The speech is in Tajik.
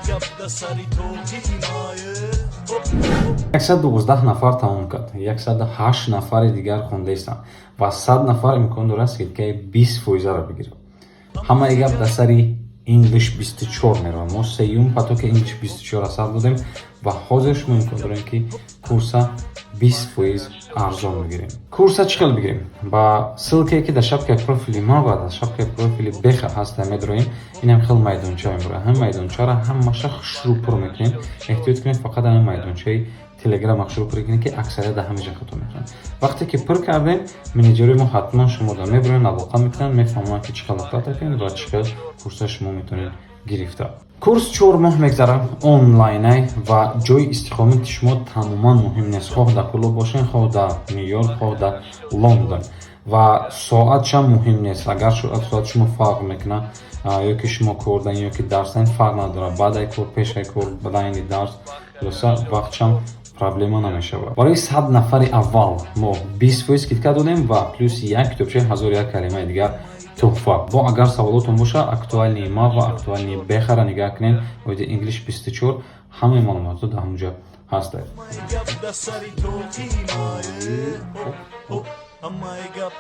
Гап да сари тоқи мае. 112 нафар тамом кард, 108 нафари дигар хондаистанд ва 100 нафар имкон дорад скидкаи 20 фоизаро бигирад. Ҳамаи гап дар сари English 24 меравад. Мо сеюм потоки English 24 сар додем ва ҳозир шумо имкон дорем, ки курса 20% арзон бигирем. Курса чӣ хел бигирем? Ба ссылкае, ки дар шапкаи профили ма ва дар шапкаи профили беха ҳаста, медроем. Инам хел майдонча мебурад. Ҳамин майдончаро ҳамаша хушрӯ пур мекунем. Эҳтиёт кунед, фақат ҳамин майдончаи Телеграм хушрӯ пур кунед, ки аксарият дар ҳамин ҷо хато мекунанд. Вақте ки пур кардем, менеҷерои мо ҳатман шуморо мебуранд, алоқа мекунанд, мефаҳмонанд, ки чӣ хел оплата кунед ва чӣ хел курса шумо метавонед гирифта. Курс 4 моҳ мегзарад, онлайнай ва ҷои истиқомати шумо тамоман муҳим нест, хоҳ дар Кӯлоб бошед, хоҳ дар Ню-Йорк, хоҳ дар Лондон. Ва соатшам муҳим нест. Агар соат шумо фарқ мекунад, ё ки шумо кордан, ё ки дарсдан, фарқ надорад, баъдаи кор, пешаи кор, байни дарс, хулоса, вақтшам проблема намешавад. Барои 100 нафари аввал мо 20% скидка додем ва плюси як китобчаи 1001 калимаи дигар тӯҳфа. Бо агар саволотон боша, актуальный ма ва актуальный бехара нигаҳ кунед. Оиди English 24 ҳамаи маълумотҳо дар ҳамонҷо ҳастанд. Ҳамаи гап да сари тоқи мае. Ҳамаи гап.